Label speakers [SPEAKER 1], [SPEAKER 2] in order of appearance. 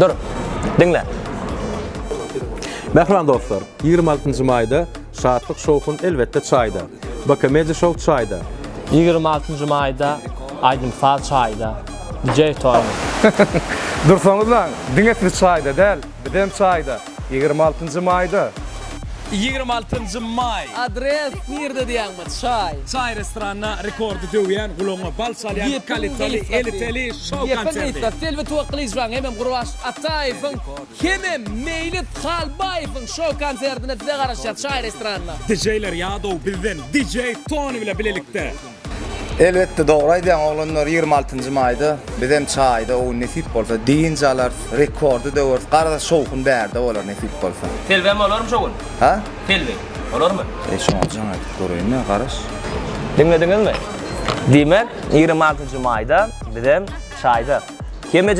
[SPEAKER 1] Dur. Diňle.
[SPEAKER 2] Mähriban dostlar, 26-njy maýda şatlyk şowhun elbetde çaýda. BK Media Show çaýda.
[SPEAKER 3] 26-njy maýda aýdym-saz çaýda. DJ Tony.
[SPEAKER 4] Dursaňyzlaň, diňe siz çaýda däl, bizem çaýda. 26-njy maýda.
[SPEAKER 5] 26-njy maý.
[SPEAKER 6] Adres nirde diýýäňmi? Çaý.
[SPEAKER 5] Çaý restoranda rekordy döwýän, gulagyňa bal çalýan kaliteli, eliteli şou konserti.
[SPEAKER 6] Gepiň gysgasy, Selbi Tuwakgylyjowaň hemem Gurbaş Ataýewiň hemem Meýlis Halbaýewiň şou konsertine size garaşýas Çaý restoranda.
[SPEAKER 5] DJ-ler ýadow bizden DJ Tony bile bilelikde.
[SPEAKER 7] Elbetde dogry aýdýaň oglanlar 26-njy maýda bizem çaýda o gün nesip bolsa dynç alarys rekordy döweris garaz şowhun bärde bolar nesip bolsa.
[SPEAKER 1] Selbem bolarmy şo gün?
[SPEAKER 7] Ha?
[SPEAKER 1] Selbi bolarmy?
[SPEAKER 7] Eý şoňa jaň edip göreýin-dä garaş.
[SPEAKER 1] Diňlediňizmi? Diýmek, 26-njy maýda bizem çaýda. Hemmejämiz.